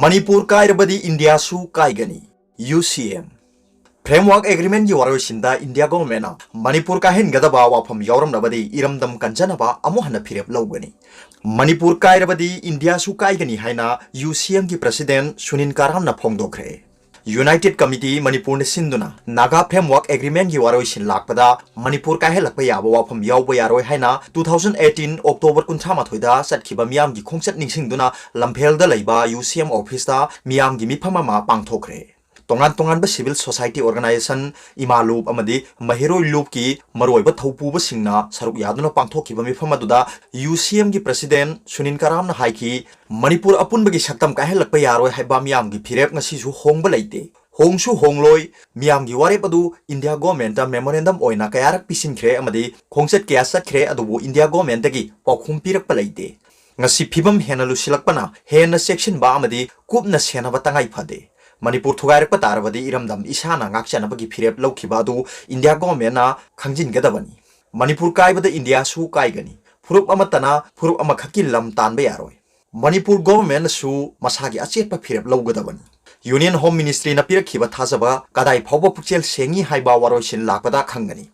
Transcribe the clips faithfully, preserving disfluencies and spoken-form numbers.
Manipur ꯀꯥꯏꯔꯕꯗꯤ ꯏꯟꯗꯤꯌꯥꯁꯨ ꯀꯥꯏꯒꯅꯤ, U ꯁꯤ M. Framework Agreementꯀꯤ ꯋꯥꯔꯣꯏꯁꯤꯟꯗ India ꯒꯣꯚꯔꯟꯃꯦꯟꯠꯅ Manipur ꯀꯥꯏꯍꯟꯒꯗꯕ ꯋꯥꯐꯝ ꯌꯥꯎꯔꯝꯂꯕꯗꯤ ꯏꯔꯝꯗꯝ ꯀꯟꯖꯅꯕ ꯑꯃꯨꯛ ꯍꯟꯅ ꯐꯤꯔꯦꯞ ꯂꯧꯒꯅꯤ꯫ ꯃꯅꯤꯄꯨꯔ ꯀꯥꯏꯔꯕꯗꯤ ꯏꯟꯗꯤꯌꯥꯁꯨ ꯀꯥꯏꯒꯅꯤ ꯍꯥꯏꯅ ꯌꯨ ꯁꯤ ꯑꯦꯝꯒꯤ ꯄ꯭ꯔꯁꯤꯗꯦꯟꯠ ꯁꯨꯅꯤꯜ ꯀꯥꯔꯥꯝꯅ ꯐꯣꯡꯗꯣꯛꯈ꯭ꯔꯦ꯫ United Committee ꯃꯅꯤꯄꯨꯔꯅ ꯁꯤꯟꯗꯨꯅ ꯅꯥꯒꯥ Framework Agreementꯀꯤ ꯋꯥꯔꯣꯏꯁꯤꯟ ꯂꯥꯛꯄꯗ ꯃꯅꯤꯄꯨꯔ ꯀꯥꯏꯍꯜꯂꯛꯄ ꯌꯥꯕ ꯋꯥꯐꯝ ꯌꯥꯎꯕ ꯌꯥꯔꯣꯏ ꯍꯥꯏꯅ two thousand eighteen October ꯀꯨꯟꯊ꯭ꯔꯥ ꯃꯥꯊꯣꯏꯗ ꯆꯠꯈꯤꯕ ꯃꯤꯌꯥꯝꯒꯤ ꯈꯣꯡꯆꯠ ꯅꯤꯡꯁꯤꯡꯗꯨꯅ ꯂꯝꯐꯦꯜꯗ ꯂꯩꯕ ꯌꯨ ꯁꯤ ꯑꯦꯝ ꯑꯣꯐꯤꯁꯇ ꯃꯤꯌꯥꯝꯒꯤ ꯃꯤꯐꯝ ꯑꯃ ꯄꯥꯡꯊꯣꯛꯈ꯭ꯔꯦ꯫ ꯇꯣꯉꯥꯟ ꯇꯣꯉꯥꯟꯕ civil society organization, ꯏꯃꯥ ꯂꯨꯞ ꯑꯃꯗꯤ ꯃꯍꯩꯔꯣꯏ ꯂꯨꯞꯀꯤ ꯃꯔꯨꯑꯣꯏꯕ ꯊꯧꯄꯨꯕꯁꯤꯡꯅ ꯁꯔꯨꯛ ꯌꯥꯗꯨꯅ ꯄꯥꯡꯊꯣꯛꯈꯤꯕ ꯃꯤꯐꯝ ꯑꯗꯨꯗ ꯌꯨ ꯁꯤ ꯑꯦꯝꯒꯤ ꯄ꯭ꯔꯁꯤꯗꯦꯟꯠ ꯁꯨꯅꯤꯜ ꯀꯥꯔꯥꯝꯅ ꯍꯥꯏꯈꯤ, ꯃꯅꯤꯄꯨꯔ ꯑꯄꯨꯟꯕꯒꯤ ꯁꯛꯇꯝ ꯀꯥꯏꯍꯜꯂꯛꯄ ꯌꯥꯔꯣꯏ ꯍꯥꯏꯕ ꯃꯤꯌꯥꯝꯒꯤ ꯐꯤꯔꯦꯞ ꯉꯁꯤꯁꯨ ꯍꯣꯡꯕ ꯂꯩꯇꯦ, ꯍꯣꯡꯁꯨ ꯍꯣꯡꯂꯣꯏ꯫ ꯃꯤꯌꯥꯝꯒꯤ ꯋꯥꯔꯦꯞ ꯑꯗꯨ ꯏꯟꯗꯤꯌꯥ ꯒꯣꯚꯔꯟꯃꯦꯟꯠꯇ memorandum ꯑꯣꯏꯅ ꯀꯌꯥꯔꯛ ꯄꯤꯁꯤꯟꯈ꯭ꯔꯦ ꯑꯃꯗꯤ ꯈꯣꯡꯆꯠ ꯀꯌꯥ ꯆꯠꯈ꯭ꯔꯦ, ꯑꯗꯨꯕꯨ ꯏꯟꯗꯤꯌꯥ ꯒꯣꯚꯔꯟꯃꯦꯟꯠꯇꯒꯤ ꯄꯥꯎꯈꯨꯝ ꯄꯤꯔꯛꯄ ꯂꯩꯇꯦ꯫ ꯉꯁꯤ ꯐꯤꯕꯝ ꯍꯦꯟꯅ ꯂꯨꯁꯤꯜꯂꯛꯄꯅ ꯍꯦꯟꯅ ꯆꯦꯛꯁꯤꯟꯕ ꯑꯃꯗꯤ ꯀꯨꯞꯅ ꯁꯦꯟꯅꯕ ꯇꯉꯥꯏ ꯐꯗꯦ꯫ ꯃꯅꯤꯄꯨꯔ ꯊꯨꯒꯥꯏꯔꯛꯄ ꯇꯥꯔꯕꯗꯤ ꯏꯔꯝꯗꯝ ꯏꯁꯥꯅ ꯉꯥꯛꯆꯅꯕꯒꯤ ꯐꯤꯔꯦꯞ ꯂꯧꯈꯤꯕ ꯑꯗꯨ ꯏꯟꯗꯤꯌꯥ ꯒꯣꯚꯔꯟꯃꯦꯟꯠꯅ ꯈꯪꯖꯤꯟꯒꯗꯕꯅꯤ꯫ ꯃꯅꯤꯄꯨꯔ ꯀꯥꯏꯕꯗ ꯏꯟꯗꯤꯌꯥꯁꯨ ꯀꯥꯏꯒꯅꯤ꯫ ꯐꯨꯔꯨꯞ ꯑꯃꯠꯇꯅ ꯐꯨꯔꯨꯞ ꯑꯃꯈꯛꯀꯤ ꯂꯝ ꯇꯥꯟꯕ ꯌꯥꯔꯣꯏ꯫ ꯃꯅꯤꯄꯨꯔ ꯒꯣꯚꯔꯟꯃꯦꯟꯠꯅꯁꯨ ꯃꯁꯥꯒꯤ ꯑꯆꯦꯠꯄ ꯐꯤꯔꯦꯞ ꯂꯧꯒꯗꯕꯅꯤ꯫ Union Home Ministryꯅ ꯄꯤꯔꯛꯈꯤꯕ ꯊꯥꯖꯕ ꯀꯗꯥꯏ ꯐꯥꯎꯕ ꯄꯨꯛꯆꯦꯜ ꯁꯦꯡꯉꯤ ꯍꯥꯏꯕ ꯋꯥꯔꯣꯏꯁꯤꯟ ꯂꯥꯛꯄꯗ ꯈꯪꯒꯅꯤ꯫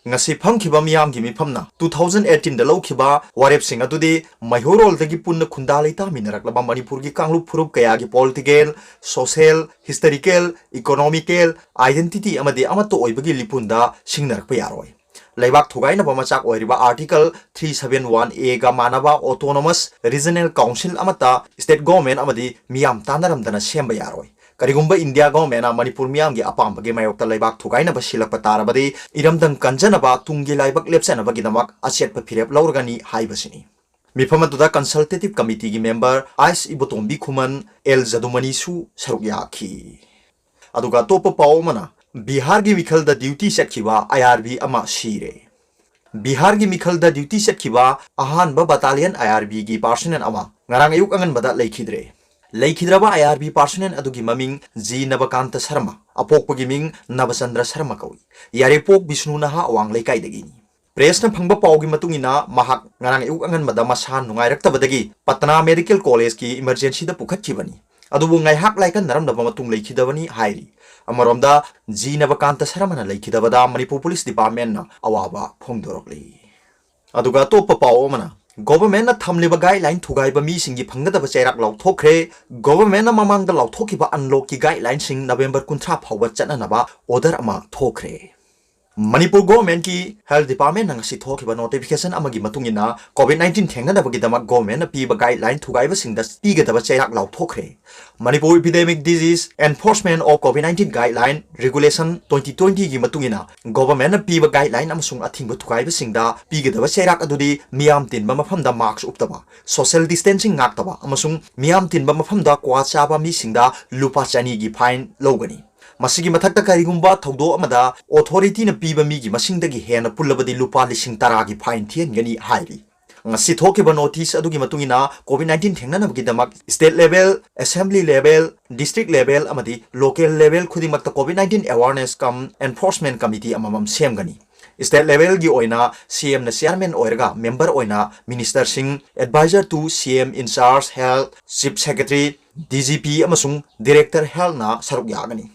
ꯉꯁꯤ ꯐꯝꯈꯤꯕ ꯃꯤꯌꯥꯝꯒꯤ ꯃꯤꯐꯝꯅ two thousand eighteenꯗ ꯂꯧꯈꯤꯕ ꯋꯥꯔꯦꯞꯁꯤꯡ ꯑꯗꯨꯗꯤ ꯃꯩꯍꯧꯔꯣꯜꯗꯒꯤ ꯄꯨꯟꯅ ꯈꯨꯟꯗꯥ ꯂꯩꯇꯥꯃꯤꯟꯅꯔꯛꯂꯕ ꯃꯅꯤꯄꯨꯔꯒꯤ ꯀꯥꯡꯂꯨꯞ ꯐꯨꯔꯨꯞ ꯀꯌꯥꯒꯤ political, social, historical, economical identity ꯑꯃꯗꯤ ꯑꯃꯠꯇ ꯑꯣꯏꯕꯒꯤ ꯂꯤꯄꯨꯟꯗ ꯁꯤꯡꯅꯔꯛꯄ ꯌꯥꯔꯣꯏ꯫ ꯂꯩꯕꯥꯛ ꯊꯨꯒꯥꯏꯅꯕ ꯃꯆꯥꯛ ꯑꯣꯏꯔꯤꯕ Article three seven one Aꯒ ꯃꯥꯟꯅꯕ autonomous regional council ꯑꯃꯠꯇ state government ꯑꯃꯗꯤ ꯃꯤꯌꯥꯝ ꯇꯥꯟꯅꯔꯝꯗꯅ ꯁꯦꯝꯕ ꯌꯥꯔꯣꯏ꯫ ꯀꯔꯤꯒꯨꯝꯕ ꯏꯟꯗꯤꯌꯥ ꯒꯣꯚꯔꯟꯃꯦꯟꯠꯅ ꯃꯅꯤꯄꯨꯔ ꯃꯤꯌꯥꯝꯒꯤ ꯑꯄꯥꯝꯕꯒꯤ ꯃꯥꯌꯣꯛꯇ ꯂꯩꯕꯥꯛ ꯊꯨꯒꯥꯏꯅꯕ ꯁꯤꯜꯂꯛꯄ ꯇꯥꯔꯕꯗꯤ ꯏꯔꯝꯗꯝ ꯀꯟꯖꯅꯕ ꯇꯨꯡꯒꯤ ꯂꯥꯏꯕꯛ ꯂꯦꯞꯆꯅꯕꯒꯤꯗꯃꯛ ꯑꯆꯦꯠꯄ ꯐꯤꯔꯦꯞ ꯂꯧꯔꯒꯅꯤ ꯍꯥꯏꯕꯁꯤꯅꯤ꯫ ꯃꯤꯐꯝ ꯑꯗꯨꯗ consultative committeeꯒꯤ member ꯑꯥꯏꯁ ꯏꯕꯣꯇꯣꯝꯕꯤ ꯈꯨꯃꯟ, ꯑꯦꯜ ꯖꯗꯨꯃꯅꯤꯁꯨ ꯁꯔꯨꯛ ꯌꯥꯈꯤ꯫ ꯑꯗꯨꯒ ꯑꯇꯣꯞꯄ ꯄꯥꯎ ꯑꯃꯅ, ꯕꯤꯍꯥꯔꯒꯤ ꯃꯤꯈꯜꯗ duty ꯆꯠꯈꯤꯕ I R B ꯑꯃ ꯁꯤꯔꯦ꯫ ꯕꯤꯍꯥꯔꯒꯤ ꯃꯤꯈꯜꯗ duty ꯆꯠꯈꯤꯕ ꯑꯍꯥꯟꯕ battalion I R Bꯒꯤ personnel ꯑꯃ ꯉꯔꯥꯡ ꯑꯌꯨꯛ ꯑꯉꯟꯕꯗ ꯂꯩꯈꯤꯗ꯭ꯔꯦ꯫ ꯂꯩꯈꯤꯗ꯭ꯔꯕ I R B personnel ꯑꯗꯨꯒꯤ ꯃꯃꯤꯡ ꯖꯤ ꯅꯕꯀꯥꯟꯇ ꯁꯔꯃ, ꯑꯄꯣꯛꯄꯒꯤ ꯃꯤꯡ ꯅꯕꯆꯟꯗ꯭ꯔ ꯁꯔꯃ ꯀꯧꯏ꯫ ꯌꯥꯏꯔꯤꯄꯣꯛ ꯕꯤꯁꯅꯨ ꯅꯍꯥ ꯑꯋꯥꯡ ꯂꯩꯀꯥꯏꯗꯒꯤꯅꯤ꯫ Pressꯅ ꯐꯪꯕ ꯄꯥꯎꯒꯤ ꯃꯇꯨꯡ ꯏꯟꯅ, ꯃꯍꯥꯛ ꯉꯔꯥꯡ ꯑꯌꯨꯛ ꯑꯉꯟꯕꯗ ꯃꯁꯥ ꯅꯨꯡꯉꯥꯏꯔꯛꯇꯕꯗꯒꯤ ꯄꯠꯅꯥ Medical Collegeꯀꯤ emergencyꯗ ꯄꯨꯈꯠꯈꯤꯕꯅꯤ꯫ ꯑꯗꯨꯕꯨ ꯉꯥꯏꯍꯥꯛ ꯂꯥꯏꯀꯟꯅꯔꯝꯂꯕ ꯃꯇꯨꯡ ꯂꯩꯈꯤꯗꯕꯅꯤ ꯍꯥꯏꯔꯤ꯫ ꯑꯃꯔꯣꯝꯗ, ꯖꯤ ꯅꯕꯀꯥꯟꯇ ꯁꯔꯃꯅ ꯂꯩꯈꯤꯗꯕꯗ ꯃꯅꯤꯄꯨꯔ ꯄꯨꯂꯤꯁ ꯗꯤꯄꯥꯔꯠꯃꯦꯟꯅ ꯑꯋꯥꯕ ꯐꯣꯡꯗꯣꯔꯛꯂꯤ꯫ ꯑꯗꯨꯒ ꯑꯇꯣꯞꯄ ꯄꯥꯎ ꯑꯃꯅ, ꯒꯣꯚꯔꯟꯃꯦꯟꯠꯅ ꯊꯝꯂꯤꯕ ꯒꯥꯏꯗꯂꯥꯏꯟ ꯊꯨꯒꯥꯏꯕ ꯃꯤꯁꯤꯡꯒꯤ ꯐꯪꯒꯗꯕ ꯆꯩꯔꯥꯛ ꯂꯥꯎꯊꯣꯛꯈ꯭ꯔꯦ꯫ ꯒꯣꯚꯔꯟꯃꯦꯟꯠꯅ ꯃꯃꯥꯡꯗ ꯂꯥꯎꯊꯣꯛꯈꯤꯕ ꯑꯟꯂꯣꯛꯀꯤ ꯒꯥꯏꯗꯂꯥꯏꯟꯁꯤꯡ ꯅꯕꯦꯝꯕꯔ ꯀꯨꯟꯊ꯭ꯔꯥ ꯐꯥꯎꯕ ꯆꯠꯅꯅꯕ ꯑꯣꯔꯗꯔ ꯑꯃ ꯊꯣꯛꯈ꯭ꯔꯦ꯫ ꯃꯅꯤꯄꯨꯔ ꯒꯣꯚꯔꯟꯃꯦꯟꯠꯀꯤ ꯍꯦꯜꯊ ꯗꯤꯄꯥꯔꯠꯃꯦꯟꯠꯅ ꯉꯁꯤ ꯊꯣꯛꯈꯤꯕ ꯅꯣꯇꯤꯐꯤꯀꯦꯁꯟ ꯑꯃꯒꯤ ꯃꯇꯨꯡ ꯏꯟꯅ, ꯀꯣꯚꯤꯗ ꯅꯥꯏꯟꯇꯤꯟ ꯊꯦꯡꯅꯅꯕꯒꯤꯗꯃꯛ ꯒꯣꯚꯔꯟꯃꯦꯟꯠꯅ ꯄꯤꯕ ꯒꯥꯏꯗꯂꯥꯏꯟ ꯊꯨꯒꯥꯏꯕꯁꯤꯡꯗ ꯄꯤꯒꯗꯕ ꯆꯩꯔꯥꯛ ꯂꯥꯎꯊꯣꯛꯈ꯭ꯔꯦ꯫ Manipur Epidemic Disease Enforcement of COVID nineteen Guideline Regulation twenty twenty ꯒꯤ ꯃꯇꯨꯡ ꯏꯟꯅ, ꯒꯣꯚꯔꯟꯃꯦꯟꯠꯅ ꯄꯤꯕ ꯒꯥꯏꯗꯂꯥꯏꯟ ꯑꯃꯁꯨꯡ ꯑꯊꯤꯡꯕ ꯊꯨꯒꯥꯏꯕꯁꯤꯡꯗ ꯄꯤꯒꯗꯕ ꯆꯩꯔꯥꯛ ꯑꯗꯨꯗꯤ ꯃꯤꯌꯥꯝ ꯇꯤꯟꯕ ꯃꯐꯝꯗ ꯃꯥꯁꯛ ꯎꯞꯇꯕ, ꯁꯣꯁꯤꯌꯦꯜ ꯗꯤꯁꯇꯦꯟꯁꯤꯡ ꯉꯥꯛꯇꯕ ꯑꯃꯁꯨꯡ ꯃꯤꯌꯥꯝ ꯇꯤꯟꯕ ꯃꯐꯝꯗ ꯀ꯭ꯋꯥ ꯆꯥꯕ ꯃꯤꯁꯤꯡꯗ ꯂꯨꯄꯥ ꯆꯅꯤꯒꯤ ꯐꯥꯏꯟ ꯂꯧꯒꯅꯤ꯫ ꯃꯁꯤꯒꯤ ꯃꯊꯛꯇ, ꯀꯔꯤꯒꯨꯝꯕ ꯊꯧꯗꯣꯛ ꯑꯃꯗ ꯑꯣꯊꯣꯔꯤꯇꯤꯅ ꯄꯤꯕ ꯃꯤꯒꯤ ꯃꯁꯤꯡꯗꯒꯤ ꯍꯦꯟꯅ ꯄꯨꯜꯂꯕꯗꯤ ꯂꯨꯄꯥ ꯂꯤꯁꯤꯡ ꯇꯔꯥꯒꯤ ꯐꯥꯏꯟ ꯊꯤꯍꯟꯒꯅꯤ ꯍꯥꯏꯔꯤ꯫ ꯉꯁꯤ ꯊꯣꯛꯈꯤꯕ ꯅꯣꯇꯤꯁ ꯑꯗꯨꯒꯤ ꯃꯇꯨꯡ ꯏꯟꯅ, ꯀꯣꯚꯤꯗ ꯅꯥꯏꯟꯇꯤꯟ ꯊꯦꯡꯅꯅꯕꯒꯤꯗꯃꯛ state level, assembly level, district level ꯑꯃꯗꯤ ꯂꯣꯀꯦꯜ ꯂꯦꯚꯦꯜ ꯈꯨꯗꯤꯡꯃꯛꯇ Covid nineteen awareness cum enforcement committee ꯑꯃꯃꯝ ꯁꯦꯝꯒꯅꯤ꯫ ꯁ꯭ꯇꯦꯠ ꯂꯦꯚꯦꯜꯒꯤ ꯑꯣꯏꯅ ꯁꯤ ꯑꯦꯝꯅ ꯆꯤꯌꯥꯔꯃꯦꯟ ꯑꯣꯏꯔꯒ ꯃꯦꯝꯕꯔ ꯑꯣꯏꯅ ꯃꯤꯅꯤꯁꯇꯔꯁꯤꯡ, Advisor to C M in charge Health, Chief Secretary, D G P ꯑꯃꯁꯨꯡ Director Healthꯅ ꯁꯔꯨꯛ ꯌꯥꯒꯅꯤ꯫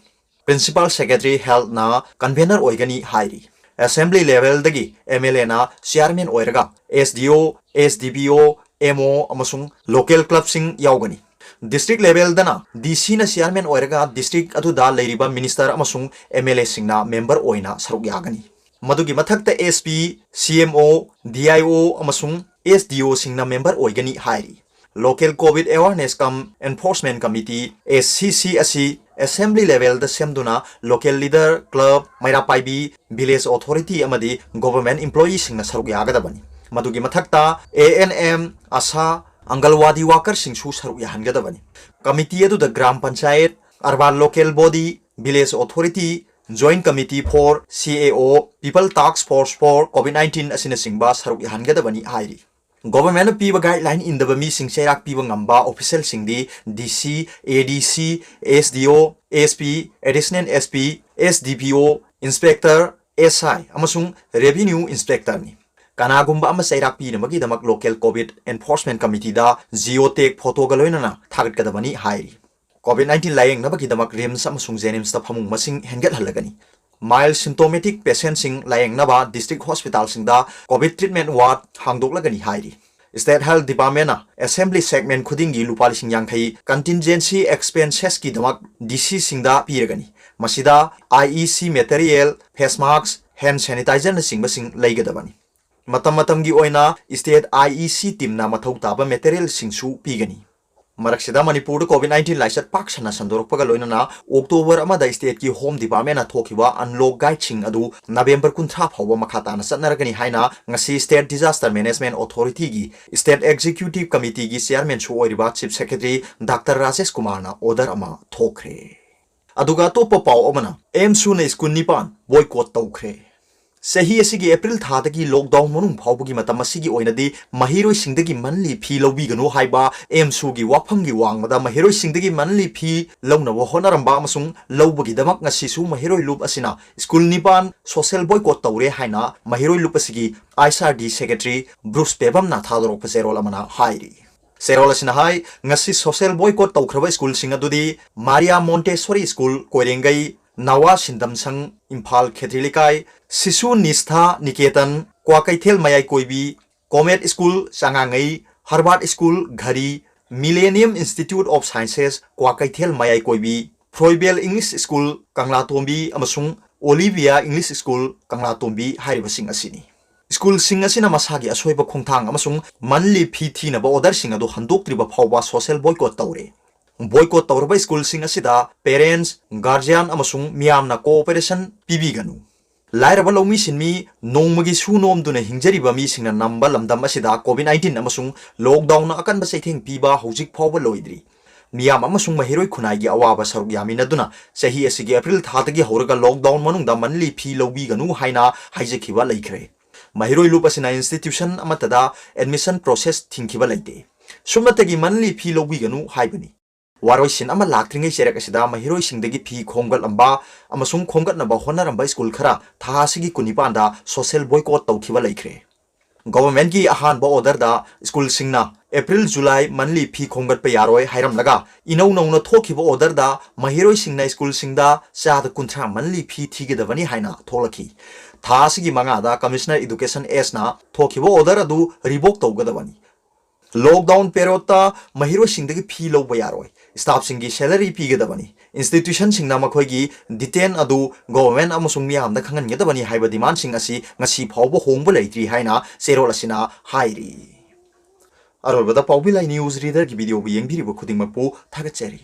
Principal Secretary Healthꯅ ꯀꯟꯚꯦꯅꯔ ꯑꯣꯏꯒꯅꯤ ꯍꯥꯏꯔꯤ꯫ ꯑꯦꯁꯦꯝꯕ꯭ꯂꯤ ꯂꯦꯚꯦꯜꯗꯒꯤ ꯑꯦꯝ ꯑꯦꯜ ꯑꯦꯅ ꯆꯤꯌꯥꯔꯃꯦꯟ ꯑꯣꯏꯔꯒ ꯑꯦꯁ ꯗꯤ ꯑꯣ, ꯑꯦꯁ ꯗꯤ ꯄꯤ ꯑꯣ, ꯑꯦꯝ ꯑꯣ ꯑꯃꯁꯨꯡ ꯂꯣꯀꯦꯜ ꯀ꯭ꯂꯕꯁꯤꯡ ꯌꯥꯎꯒꯅꯤ꯫ ꯗꯤꯁꯇ꯭ꯔꯤꯛ ꯂꯦꯚꯦꯜꯗꯅ ꯗꯤ ꯁꯤꯅ ꯆꯤꯌꯥꯔꯃꯦꯟ ꯑꯣꯏꯔꯒ ꯗꯤꯁꯇ꯭ꯔꯤꯛ ꯑꯗꯨꯗ ꯂꯩꯔꯤꯕ ꯃꯤꯅꯤꯁꯇꯔ ꯑꯃꯁꯨꯡ ꯑꯦꯝ ꯑꯦꯜ ꯑꯦꯁꯤꯡꯅ ꯃꯦꯝꯕꯔ ꯑꯣꯏꯅ ꯁꯔꯨꯛ ꯌꯥꯒꯅꯤ꯫ ꯃꯗꯨꯒꯤ ꯃꯊꯛꯇ ꯑꯦꯁ ꯄꯤ, ꯁꯤ M O, D I O ꯑꯃꯁꯨꯡ ꯑꯦꯁ ꯗꯤ ꯑꯣꯁꯤꯡꯅ ꯃꯦꯝꯕꯔ ꯑꯣꯏꯒꯅꯤ ꯍꯥꯏꯔꯤ꯫ Local Covid awareness cum enforcement committee, S C C, ꯑꯁꯤ ꯑꯦꯁꯦꯝꯕ꯭ꯂꯤ ꯂꯦꯚꯦꯜꯗ ꯁꯦꯝꯗꯨꯅ local leader, club, Meira Paibi, village authority ꯑꯃꯗꯤ ꯒꯣꯚꯔꯟꯃꯦꯟꯠ ꯏꯝꯄ꯭ꯂꯣꯌꯤꯁꯤꯡꯅ ꯁꯔꯨꯛ ꯌꯥꯒꯗꯕꯅꯤ꯫ ꯃꯗꯨꯒꯤ ꯃꯊꯛꯇ ꯑꯦ ꯑꯦꯟ ꯑꯦꯝ, ꯑꯥꯁꯥ, ꯑꯪꯒꯜꯋꯥꯗꯤ ꯋꯥꯀꯔꯁꯤꯡꯁꯨ ꯁꯔꯨꯛ ꯌꯥꯍꯟꯒꯗꯕꯅꯤ꯫ ꯀꯃꯤꯇꯤ ꯑꯗꯨꯗ gram panchayat, urban local body, village authority, joint committee for C ꯑꯦ ꯑꯣ, ꯄꯤꯄꯜ ꯇꯥꯛꯁ ꯐꯣꯔꯁ ꯐꯣꯔ ꯀꯣꯚꯤꯗ ꯅꯥꯏꯟꯇꯤꯟ ꯑꯁꯤꯅꯆꯤꯡꯕ ꯁꯔꯨꯛ ꯌꯥꯍꯟꯒꯗꯕꯅꯤ ꯍꯥꯏꯔꯤ꯫ ꯒꯣꯚꯔꯟꯃꯦꯟꯠꯅ ꯄꯤꯕ ꯒꯥꯏꯗꯂꯥꯏꯟ ꯏꯟꯗꯕ ꯃꯤꯁꯤꯡ ꯆꯩꯔꯥꯛ ꯄꯤꯕ ꯉꯝꯕ ꯑꯣꯐꯤꯁꯤꯌꯦꯜꯁꯤꯡꯗꯤ ꯗꯤ ꯁꯤ, ꯑꯦ ꯗꯤ ꯁꯤ, ꯑꯦꯁ ꯗꯤ ꯑꯣ, S P, additional S P, S D ꯄꯤ ꯑꯣ, ꯏꯟꯁꯄꯦꯛꯇꯔ, ꯑꯦꯁ ꯑꯥꯏ ꯑꯃꯁꯨꯡ ꯔꯦꯚꯤꯅ꯭ꯌꯨ ꯏꯟꯁꯄꯦꯛꯇꯔꯅꯤ꯫ ꯀꯅꯥꯒꯨꯝꯕ ꯑꯃ ꯆꯩꯔꯥꯛ ꯄꯤꯅꯕꯒꯤꯗꯃꯛ ꯂꯣꯀꯦꯜ ꯀꯣꯚꯤꯗ ꯑꯦꯟꯐꯣꯔꯁꯃꯦꯟꯠ ꯀꯃꯤꯇꯤꯗ ꯖꯤꯑꯣ ꯇꯦꯒ ꯐꯣꯇꯣꯒ ꯂꯣꯏꯅꯅ ꯊꯥꯒꯠꯀꯗꯕꯅꯤ ꯍꯥꯏꯔꯤ꯫ COVID nineteen ꯂꯥꯌꯦꯡꯅꯕꯒꯤꯗꯃꯛ RIMS ꯑꯃꯁꯨꯡ JNIMSꯇ ꯐꯃꯨꯡ ꯃꯁꯤꯡ ꯍꯦꯟꯒꯠꯍꯜꯂꯒꯅꯤ꯫ Mild symptomatic patientꯁꯤꯡ ꯂꯥꯌꯦꯡꯅꯕ district hospitalꯁꯤꯡꯗ COVID treatment ward ꯍꯥꯡꯗꯣꯛꯂꯒꯅꯤ ꯍꯥꯏꯔꯤ꯫ State Health Departmentꯅ assembly segment ꯈꯨꯗꯤꯡꯒꯤ ꯂꯨꯄꯥ ꯂꯤꯁꯤꯡ ꯌꯥꯡꯈꯩ contingency expensesꯀꯤꯗꯃꯛ DCꯁꯤꯡꯗ ꯄꯤꯔꯒꯅꯤ꯫ ꯃꯁꯤꯗ IEC material, face mask, hand sanitizerꯅꯆꯤꯡꯕꯁꯤꯡ ꯂꯩꯒꯗꯕꯅꯤ꯫ ꯃꯇꯝ ꯃꯇꯝꯒꯤ ꯑꯣꯏꯅ state IEC teamꯅ ꯃꯊꯧ ꯇꯥꯕ materialꯁꯤꯡꯁꯨ ꯄꯤꯒꯅꯤ꯫ ꯃꯔꯛꯁꯤꯗ ꯃꯅꯤꯄꯨꯔꯗ COVID nineteen ꯂꯥꯏꯆꯠ ꯄꯥꯛ ꯁꯟꯅ ꯁꯟꯗꯣꯔꯛꯄꯒ ꯂꯣꯏꯅꯅ October ꯑꯃꯗ stateꯀꯤ Home Departmentꯅ ꯊꯣꯛꯈꯤꯕ unlock guideꯁꯤꯡ ꯑꯗꯨ November ꯀꯨꯟꯊ꯭ꯔꯥ ꯐꯥꯎꯕ ꯃꯈꯥ ꯇꯥꯅ ꯆꯠꯅꯔꯒꯅꯤ ꯍꯥꯏꯅ ꯉꯁꯤ State Disaster Management Authorityꯒꯤ State Executive Committeeꯒꯤ chairmanꯁꯨ ꯑꯣꯏꯔꯤꯕ Chief Secretary Doctor ꯔꯥꯖꯦꯁ ꯀꯨꯃꯥꯔꯅ order ꯑꯃ ꯊꯣꯛꯈ꯭ꯔꯦ꯫ ꯑꯗꯨꯒ ꯑꯇꯣꯞꯄ ꯄꯥꯎ ꯑꯃꯅ, AMSUꯅ ꯁ꯭ꯀꯨꯜ ꯅꯤꯄꯥꯟ boycott ꯇꯧꯈ꯭ꯔꯦ꯫ ꯆꯍꯤ ꯑꯁꯤꯒꯤ April ꯊꯥꯗꯒꯤ lockdown ꯃꯅꯨꯡ ꯐꯥꯎꯕꯒꯤ ꯃꯇꯝ ꯑꯁꯤꯒꯤ ꯑꯣꯏꯅꯗꯤ ꯃꯍꯩꯔꯣꯏꯁꯤꯡꯗꯒꯤ monthly fee ꯂꯧꯕꯤꯒꯅꯨ ꯍꯥꯏꯕ AMSUꯒꯤ ꯋꯥꯐꯝꯒꯤ ꯋꯥꯡꯃꯗ ꯃꯍꯩꯔꯣꯏꯁꯤꯡꯗꯒꯤ monthly fee ꯂꯧꯅꯕ ꯍꯣꯠꯅꯔꯝꯕ ꯑꯃꯁꯨꯡ ꯂꯧꯕꯒꯤꯗꯃꯛ ꯉꯁꯤꯁꯨ ꯃꯍꯩꯔꯣꯏ ꯂꯨꯞ ꯑꯁꯤꯅ ꯁ꯭ꯀꯨꯜ ꯅꯤꯄꯥꯟ social boycott ꯇꯧꯔꯦ ꯍꯥꯏꯅ ꯃꯍꯩꯔꯣꯏ ꯂꯨꯞ ꯑꯁꯤꯒꯤ HRD Secretary Bruce ꯄꯦꯕꯝꯅ ꯊꯥꯗꯣꯔꯛꯄ ꯆꯦꯔꯣꯜ ꯑꯃꯅ ꯍꯥꯏꯔꯤ꯫ ꯆꯦꯔꯣꯜ ꯑꯁꯤꯅ ꯍꯥꯏ, ꯉꯁꯤ social boycott ꯇꯧꯈ꯭ꯔꯕ ꯁ꯭ꯀꯨꯜꯁꯤꯡ ꯑꯗꯨꯗꯤ ꯃꯥꯔꯤꯌꯥ ꯃꯣꯟꯇꯦꯁꯣꯔꯤ ꯁ꯭ꯀꯨꯜ, ꯀꯣꯏꯔꯦꯡꯒꯩ, ꯅꯋꯥ ꯁꯤꯟꯗꯝꯁꯪ, ꯏꯝꯐꯥꯜ ꯈꯦꯇ꯭ꯔꯤ ꯂꯩꯀꯥꯏ, ꯁꯤꯁꯨ ꯅꯤꯁꯊꯥ ꯅꯤꯀꯦꯇꯟ, ꯀ꯭ꯋꯥꯀꯩꯊꯦꯜ ꯃꯌꯥꯏ ꯀꯣꯏꯕꯤ, ꯀꯣꯃꯦꯠ ꯁ꯭ꯀꯨꯜ, ꯆꯉꯥꯡꯉꯩ, Harvard school, Ghari, Millennium Institute of Sciences, Kwakeithel Mayai Koibi, ꯐ꯭ꯔꯣꯏꯕꯦꯜ English school, ꯀꯪꯂꯥꯇꯣꯝꯕꯤ ꯑꯃꯁꯨꯡ ꯑꯣꯂꯤꯚꯤꯌꯥ ꯏꯪꯂꯤꯁ ꯁ꯭ꯀꯨꯜ, ꯀꯪꯂꯥꯇꯣꯝꯕꯤ ꯍꯥꯏꯔꯤꯕꯁꯤꯡ ꯑꯁꯤꯅꯤ꯫ ꯁ꯭ꯀꯨꯜꯁꯤꯡ ꯑꯁꯤꯅ ꯃꯁꯥꯒꯤ ꯑꯁꯣꯏꯕ ꯈꯣꯡꯊꯥꯡ ꯑꯃꯁꯨꯡ monthly fee ꯊꯤꯅꯕ orderꯁꯤꯡ ꯑꯗꯨ ꯍꯟꯗꯣꯛꯇ꯭ꯔꯤꯕ ꯐꯥꯎꯕ social boycott ꯇꯧꯔꯦ꯫ Boycott ꯇꯧꯔꯕ ꯁ꯭ꯀꯨꯜꯁꯤꯡ ꯑꯁꯤꯗ parents, guardian ꯑꯃꯁꯨꯡ ꯃꯤꯌꯥꯝꯅ cooperation ꯄꯤꯕꯤꯒꯅꯨ꯫ ꯂꯥꯏꯔꯕ ꯂꯧꯃꯤ ꯁꯤꯟꯃꯤ, ꯅꯣꯡꯃꯒꯤ ꯁꯨ ꯅꯣꯝꯗꯨꯅ ꯍꯤꯡꯖꯔꯤꯕ ꯃꯤꯁꯤꯡꯅ ꯅꯝꯕ ꯂꯝꯗꯝ ꯑꯁꯤꯗ COVID nineteen ꯑꯃꯁꯨꯡ lockdownꯅ ꯑꯀꯟꯕ ꯆꯩꯊꯦꯡ ꯄꯤꯕ ꯍꯧꯖꯤꯛ ꯐꯥꯎꯕ ꯂꯣꯏꯗ꯭ꯔꯤ꯫ ꯃꯤꯌꯥꯝ ꯑꯃꯁꯨꯡ ꯃꯍꯩꯔꯣꯏ ꯈꯨꯟꯅꯥꯏꯒꯤ ꯑꯋꯥꯕ ꯁꯔꯨꯛ ꯌꯥꯃꯤꯟꯅꯗꯨꯅ ꯆꯍꯤ ꯑꯁꯤꯒꯤ April ꯊꯥꯗꯒꯤ ꯍꯧꯔꯒ lockdown ꯃꯅꯨꯡꯗ monthly fee ꯂꯧꯕꯤꯒꯅꯨ ꯍꯥꯏꯅ ꯍꯥꯏꯖꯈꯤꯕ ꯂꯩꯈ꯭ꯔꯦ꯫ ꯃꯍꯩꯔꯣꯏ ꯂꯨꯞ ꯑꯁꯤꯅ institution ꯑꯃꯠꯇꯗ admission process ꯊꯤꯡꯈꯤꯕ ꯂꯩꯇꯦ꯫ ꯁꯨꯞꯅꯇꯒꯤ monthly fee ꯂꯧꯕꯤꯒꯅꯨ ꯍꯥꯏꯕꯅꯤ꯫ ꯋꯥꯔꯣꯏꯁꯤꯟ ꯑꯃ ꯂꯥꯛꯇ꯭ꯔꯤꯉꯩ ꯆꯩꯔꯛ ꯑꯁꯤꯗ ꯃꯍꯩꯔꯣꯏꯁꯤꯡꯗꯒꯤ fee ꯈꯣꯝꯒꯠꯂꯝꯕ ꯑꯃꯁꯨꯡ ꯈꯣꯝꯒꯠꯅꯕ ꯍꯣꯠꯅꯔꯝꯕ ꯁ꯭ꯀꯨꯜ ꯈꯔ ꯊꯥ ꯑꯁꯤꯒꯤ ꯀꯨꯟꯅꯤꯄꯥꯟꯗ social boycott ꯇꯧꯈꯤꯕ ꯂꯩꯈ꯭ꯔꯦ꯫ Governmentꯀꯤ ꯑꯍꯥꯟꯕ orderꯗ schoolꯁꯤꯡꯅ April July monthly fee ꯈꯣꯝꯒꯠꯄ ꯌꯥꯔꯣꯏ ꯍꯥꯏꯔꯝꯂꯒ, ꯏꯅꯧ ꯅꯧꯅ ꯊꯣꯛꯈꯤꯕ orderꯗ ꯃꯍꯩꯔꯣꯏꯁꯤꯡꯅ schoolꯁꯤꯡꯗ ꯆꯥꯗ ꯀꯨꯟꯊ꯭ꯔꯥ monthly fee ꯊꯤꯒꯗꯕꯅꯤ ꯍꯥꯏꯅ ꯊꯣꯛꯂꯛꯈꯤ꯫ ꯊꯥ ꯑꯁꯤꯒꯤ ꯃꯉꯥꯗ Commissioner Education Sꯅ ꯊꯣꯛꯈꯤꯕ order ꯑꯗꯨ revoke ꯇꯧꯒꯗꯕꯅꯤ꯫ Lockdown periodꯇ ꯃꯍꯩꯔꯣꯏꯁꯤꯡꯗꯒꯤ fee ꯂꯧꯕ ꯌꯥꯔꯣꯏ꯫ Staffꯁꯤꯡꯒꯤ salary ꯄꯤꯒꯗꯕꯅꯤ꯫ Institutionꯁꯤꯡꯅ ꯃꯈꯣꯏꯒꯤ detain ꯑꯗꯨ government ꯑꯃꯁꯨꯡ ꯃꯤꯌꯥꯝꯗ ꯈꯪꯍꯟꯒꯗꯕꯅꯤ ꯍꯥꯏꯕ demandꯁꯤꯡ ꯑꯁꯤ ꯉꯁꯤ ꯐꯥꯎꯕ ꯍꯣꯡꯕ ꯂꯩꯇ꯭ꯔꯤ ꯍꯥꯏꯅ ꯆꯦꯔꯣꯜ ꯑꯁꯤꯅ ꯍꯥꯏꯔꯤ꯫ ꯑꯔꯣꯏꯕꯗ ꯄꯥꯎꯕꯤ ꯂꯥꯏ news readerꯒꯤ videoꯕꯨ ꯌꯦꯡꯕꯤꯔꯤꯕ ꯈꯨꯗꯤꯡꯃꯛꯄꯨ ꯊꯥꯒꯠꯆꯔꯤ꯫